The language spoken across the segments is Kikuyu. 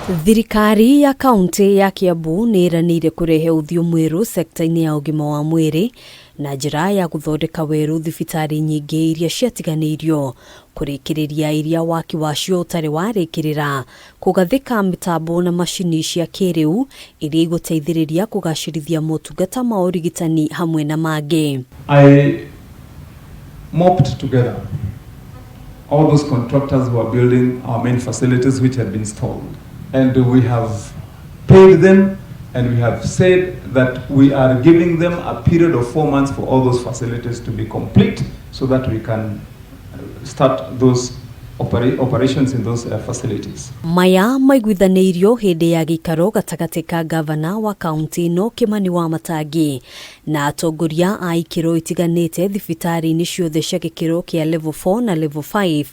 Thirikari ya kaunti ya Kiambu nĩ ĩranĩire kũrehe ũthiũ mwerũ sekta-inĩ ya ũgima wa mwĩrĩ na njĩra ya gũthondeka werũ thibitarĩ nyingĩ iria ciatiganĩirio, kũrĩkĩrĩria iria waki wacio ũtarĩ warĩkĩrĩra, kũgathĩka mĩtambo na macini cia kĩrĩu iria igũteithĩrĩria kũgacĩrithia motungata ma ũrigitani hamwe na mangĩ. I mopped together all those contractors who are building our main facilities which had been stalled. And we have paid them and we have said that we are giving them a period of 4 months for all those facilities to be complete so that we can start those operations in those facilities. Maya maiguithanĩirio hĩndĩ ya gĩikaro gatagatĩ ka gavana wa kaunti ĩno Kimani Wamatangi na atongoria a ikĩro itiganĩte thibitarĩ-inĩ ciothe cia gĩkĩro kĩa level 4 na level 5.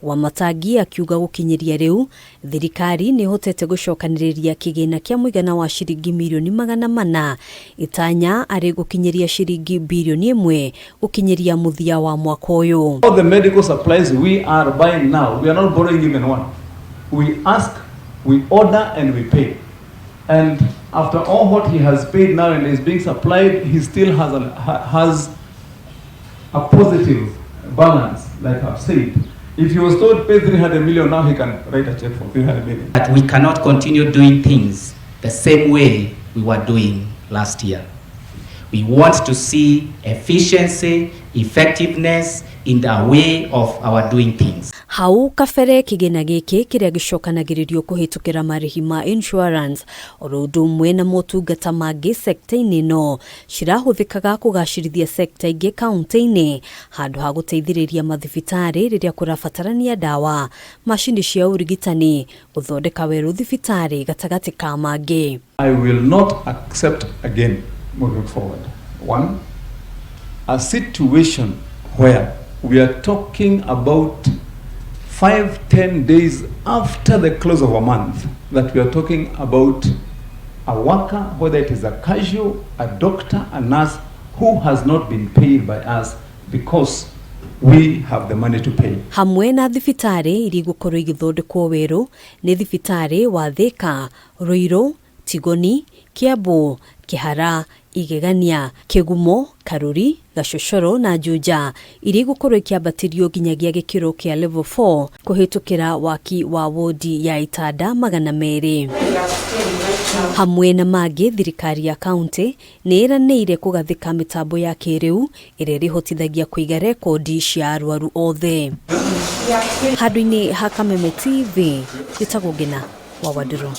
Wamatangi akiuga gũkinyĩria rĩu thirikari nĩ ĩhotete gũcokanĩrĩria kĩgĩna kĩa mũigana wa ciringi mirioni 400, itanya arĩ gũkinyĩria ciringi birioni 1 gũkinyĩria mũthia wa mwaka ũyũ. All the medical supplies we are buying now, we are not borrowing even one. We ask, we order, and we pay. And after all what he has paid now and is being supplied, he still has a positive balance, like I've said. If he was told pay 300 million now, he can write a check for 300 million. But we cannot continue doing things the same way we were doing last year. We want to see efficiency, effectiveness in the way of our doing things. Hau kabere kĩgĩna gĩkĩ kĩrĩa gĩcokanagĩrĩrio kũhĩtũkĩra marĩhi ma insurance oro ũndũ ũmwe na motungata mangĩ sekta-inĩ ĩno cirahũthĩkaga kũgacĩrithia sekta ingĩ kaunti-inĩ handũ ha gũteithĩrĩria mathibitarĩ rĩrĩa kũrabatarania ndawa, macini cia ũrigitani, gũthondeka werũ thibitarĩ gatagatĩ ka mangĩ. I will not accept again moving forward. One, a situation where we are talking about 5, 10 days after the close of a month, that we are talking about a worker, whether it is a casual, a doctor, a nurse, who has not been paid by us because we have the money to pay. Hamwe na thibitarĩ iria igũkorwo igĩthondekwo werũ nĩ thibitarĩ wa Thika, Ruiru, Tigoni, Kiambu, Kihara, Igegania, Kĩgumo, Karuri, Gacocoro na Juja iria igũkorwo ikĩambatĩrio nginyagia gĩkĩro kĩa level 4 kũhĩtũkĩra waki wa wodi ya itanda 200. Hamwe na mangĩ, thirikari ya kaunti nĩ ĩranĩire kũgathĩka mĩtambo ya kĩrĩu ĩrĩa ĩrĩhotithagia kũiga rekondi cia arwaru othe. Handũ-inĩ ha Kameme TV, njĩtagwo Ngina wa Wandirũ.